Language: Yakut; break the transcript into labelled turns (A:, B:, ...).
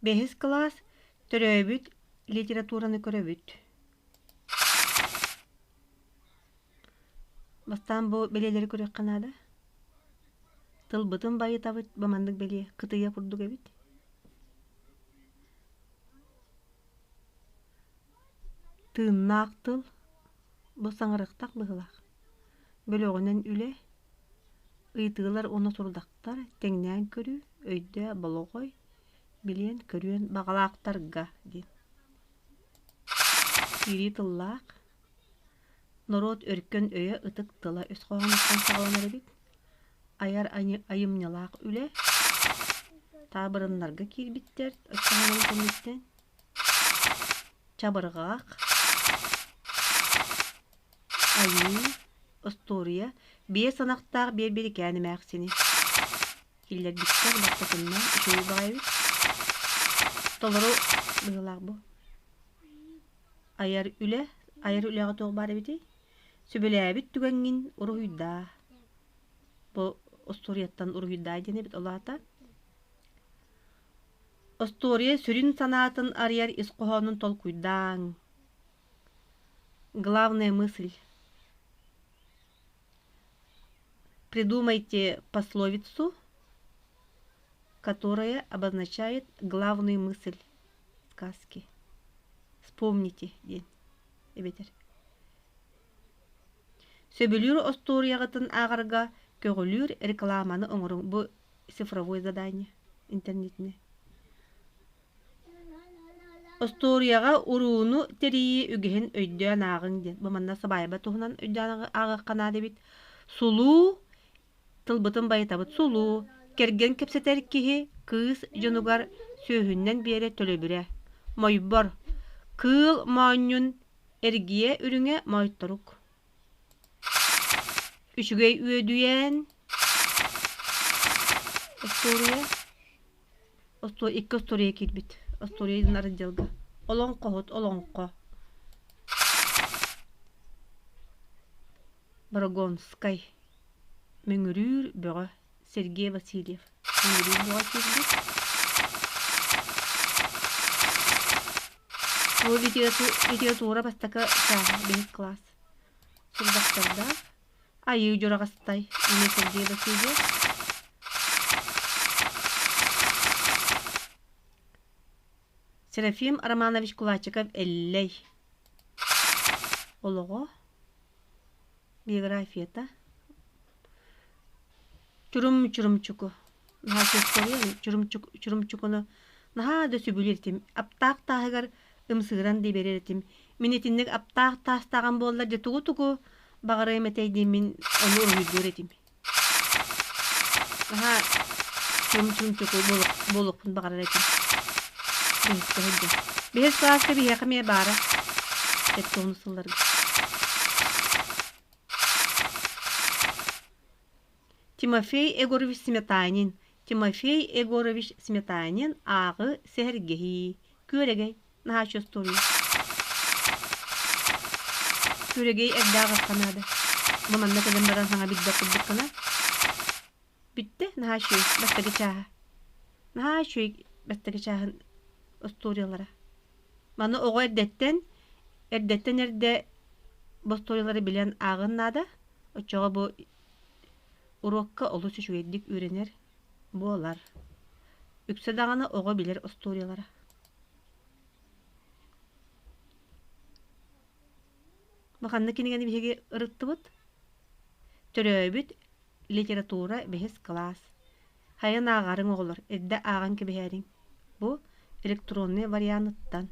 A: Бэһис кылаас төрөөбүт литератураны көрөбүт. Бастаан бу бэлиэлэри көрүөххэ наада. Тылбытын байытабыт, бу маннык бэлиэ кытыйа курдук эбит. Тыыннаах тыл бу саҥарыахтаах быһыылаах. Бөлөҕүнэн үлэ, ыйытыылар уонна сорудахтар тэҥнээн көрүү, өйдөө, болоҕой, билиэн-көрүөн баҕалаахтарга диэн. Киирии тыллаах, норуот өркөн өйө ытык тыла өс хоһоонуттан саҕаланар эбит. Айар айымньылаах үлэ, таабырыннарга киирбиттэр оччоҕунан кэнниттэн чабырҕах, айыы, остуоруйа, биэс ынахтаах биэрбирикээн эмээхсини киллэрбиттэр бастакыннан үчүгэй баҕайы эбит. Толору быһыылаах бу. Айар үлэ, айар үлэҕэ туох баар эбитий? Сөбүлээбит түгэҥҥин уруһуйдаа. Бу остуоруйаттан уруһуйдаа диэн эбит ол аата. Остуоруйа сүрүн санаатын арыйар ис хоһоонун толкуйдааҥ. Главная мысль. Придумайте пословицу, которая обозначает главную мысль сказки. Вспомните диэн эбэтэр. Сөбүлүүр остуоруйаҕытын ааҕарга көҕүлүүр рекламаны оҥоруҥ. Бу цифровой задание интернетинэ. Остуоруйаҕа урууну тэрийии үгэһин өйдөөн ааҕыҥ диэн. Бу манна сыбаайба туһунан өйдөөн ааҕыахха наада эбит. Сулуу тылбытын байытабыт. Сулуу кэргэн кэпсэтэр киһи кыыс дьонугар сүөһүннэн биэрэ төлөбүрэ. Мойбор кыыл моонньун эргийэ үрүҥэ моойторук. Үчүгэй үөдүйээн остуоруйа Икки остуоруйа киирбит. Остуоруйа отделга. Олоҥхоһут олоҥхо. Борогонскай. Мөҥүрүүр бөҕө Сергей Васильев. Мөҥүрүүр бөҕө киирбит. Бу литература бастакы чааһа, бэһис класс. Сурдахтардаах. Айыы Дьураҕастай, Инна Сергей Васильев. Серафим Романович Кулачиков Эллэй олоҕо, биографията Чурум-чурумчуку наһаа чурумчук чурумчукуну наһаа да сөбүлүүр этим. Аптаах тааһыгар ымсыыран да биэрэр этим. Мин итинник аптаах таастааҕым буоллар дьэ тугу-тугу баҕарыам этэй диэн мин ону уруһуйдуур этим. Наһаа чурум-чурумчуку буолуохпун баҕарар этим. Биһиккэ сылдьан. Биһис кылааска биһиэхэ эмиэ баара. Сэттэ сылларга. Тимофей Егорович Сметанин Тимофей Егорович Сметанин ааҕы сэһэргэһии Күөрэгэй наһаа чувствую Күөрэгэй эрдээх ыкка наада. Бу манна кэлэн баран саҥа билбэт курдуккуна. Бүттэ наһаа үчүгэй бастакы чааһа. Наһаа үчүгэй бастакы чааһын остуоруйалара. Маны оҕо эрдэттэн эрдэттэн эрдэ бу остуоруйалары билэн ааҕыан наада. Оччоҕо бу уруокка олус үчүгэйдик үөрэнэр буолар. Үксэ даҕаны оҕо билэр остуоруйалара. Бу ханнык кинигэни биһиги ырыттыбыт? Төрөөбүт литература бэһис кылаас. Хайан ааҕарыҥ оҕолор, эрдэ ааҕан кэбиһээриҥ. Бу электронный варианыттан.